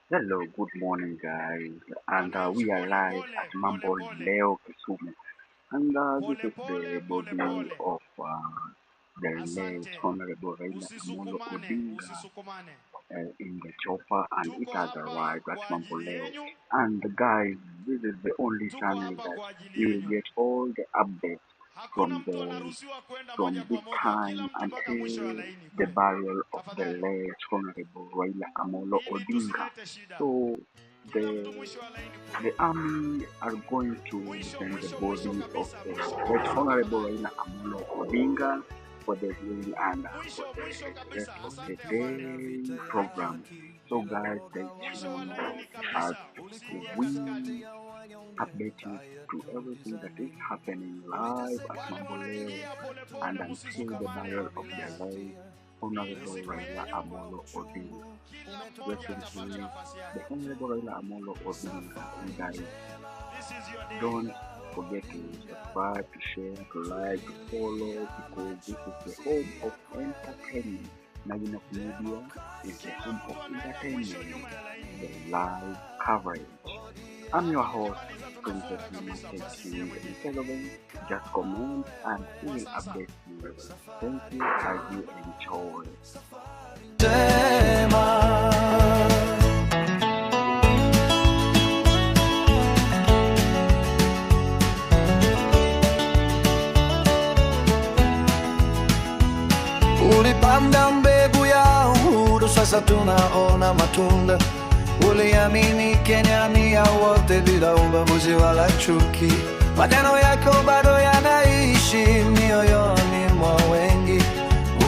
Hello, good morning, guys, and Wananchi we are pole live pole at pole Mambo pole Leo Kisumu, and this pole is pole the pole body pole. of the late Asante, Honorable Raila Amolo usisukumane, Odinga usisukumane. in the chopper, and it Tuko has hapa arrived at kwa Mambo ajili Leo. yenyu, And guys, this is the only tuko channel hapa that kwa ajili you will yenyu. get all the updates Hakuna from mtu the anaruhusiwa kwenda from moja this kwa moja, time kila mtu mpaka mwisho wa until laini the kule, burial of the tafadhali, late Honorable Raila Amolo ili Odinga. tusilete shida. So Kila mtu the mwisho wa laini kule, the army are going to mwisho send the mwisho mwisho body of kabisa, the mwisho late kabisa, Honorable tafadhali, Raila Amolo Odinga for the viewing and mwisho for mwisho the rest kabisa. of the Asante afande, day program. So guys, stay mwisho wa tuned laini as kabisa, usiingie we katikati. update you to everything that is happening live at Wale Mamboleo wanaingia and polepole, until the msisukumane burial of the please. late Hii ni Honorable siku Raila yenyu, Amolo Odinga. kila Rest mmoja in atapata peace, nafasi the yake. Honorable Raila Amolo Odinga. And guys, This is your day. don't forget to subscribe, to share, to like, to follow, because this is the home of entertainment. Nagina Media is the Kila home mtu of anaenda mwisho entertainment, nyuma ya laini. the live coverage. I'm your host, Tukimaliza Princess tunafunga Mama kabisa, King pasiingie mwingine. Intelligent. Just comment and we Kwa will sasa update you. Thank you as you enjoy. Njema. Ulipanda mbegu ya uhuru, sasa tunaona matunda. Uliamini Kenya ni ya wote bila ubaguzi wala chuki. Maneno yako bado yanaishi mioyoni mwa wengi.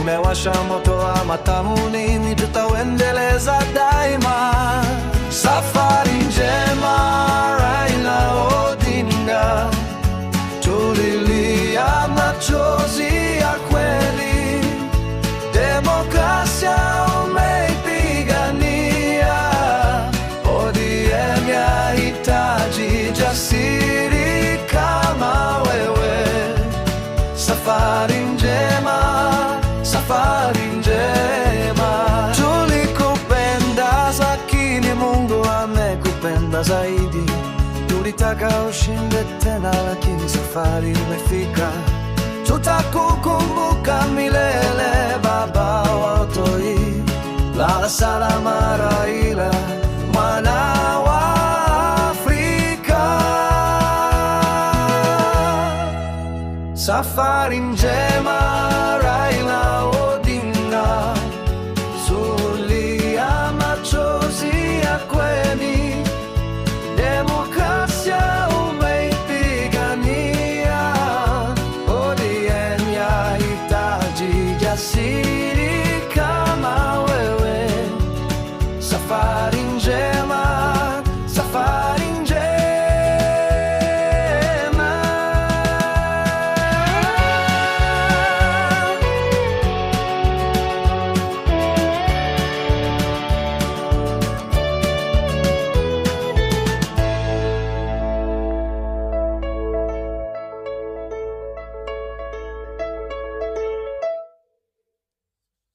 Umewasha moto wa matamunini, tutauendeleza daima. Safari njema, Raila Odinga, tulilia machozi ya kweli. Demokrasia umeipigania, ODM yahitaji jasiri kama wewe. Safari njema, safari njema. Tulikupenda lakini Mungu amekupenda zaidi. Tulitaka ushinde tena, lakini safari imefika. Tutakukumbuka milele, baba wa Toi. Lala salama Raila, mwana wa Afrika. Safari njema Raila Odinga, zulia machozi ya kweli, demokrasia umeipigania, ODM yahitaji jasiri.